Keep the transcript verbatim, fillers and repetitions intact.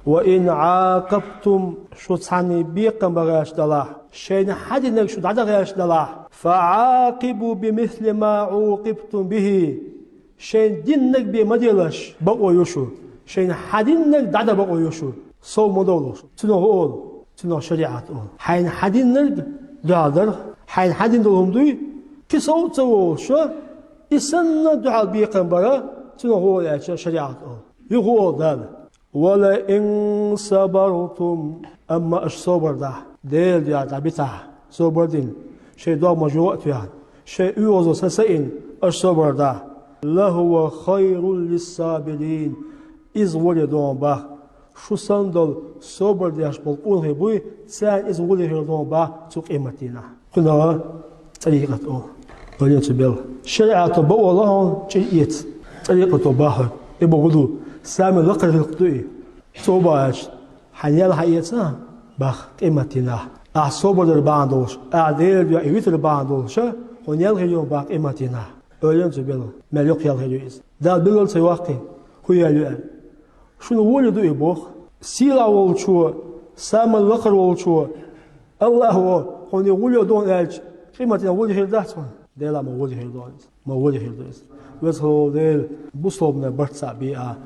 «وإن عاقبتم», шу цхьанне бекхам бахьаш далахь, шайна хьадинарг шу дӀадахьаш далахь, «فعاقبوا بمثل ما عوقبتم به», шайна диннарг бе ма делаш, бакъо ю шу, шайна хьадиннарг дӀадан бакъо ю шу, сов ма довлалаш. Цунах хӀу олу? Цунах шариӀат олу. Хьайна хьадиннарг дуьхьал дар, хьайна хьадина долу хӀума дуй, кхин сов а ца волуш, и санна дуьхьал бекхам бар, цунах хӀу олу аьлча, шариӀат олу. Юха хӀу олу Дала? «ولئن صبرتم», амма аша собар дахь, Делан дуьхьа дӀабитахь, собар дина, шайн догӀмаш юха а тоьхна, шайн оьгӀазло сацийна, аша собар дахь, «لهو خير للصابرين», иза гӀоле ду боху, шу санна долу собар деш болу къонахий буй, царна иза гӀоле хир ду боху цу къематдийнахь. Кхунах цӀарикъат олу. Вален цу бел. ШариӀато бакъо ло хьуна чӀир эца. ЦӀарикъато боху хьоьга. И боху ду. Самый лакхара гӀиллакх ду и. Цо боху аьлча, хьайн ял хьаэца боху къематдийнахь. Ахь собар дар бахьана долуш, ахь Делан дуьхьа и витар бахьана долуш, хьуна ял хир ю боху къематдийнахь. Вален цу бел. Мел йоккха ял хир ю иза. Дала билгал ца йоккхий, хӀун ял ю аьлла. Шуна гӀоле ду и боху. Сийлахь волчо, самый лакхара волчо, АллахӀо, хьуна и гӀоле ду аьлча, къематдийнахь гӀоле хир дац хьуна? Делахь ма гӀоле хир ду иза. Ма гӀоле хир ду иза. Веза хилла волу Дела, бусалбанийн барт цхьаъ бе а.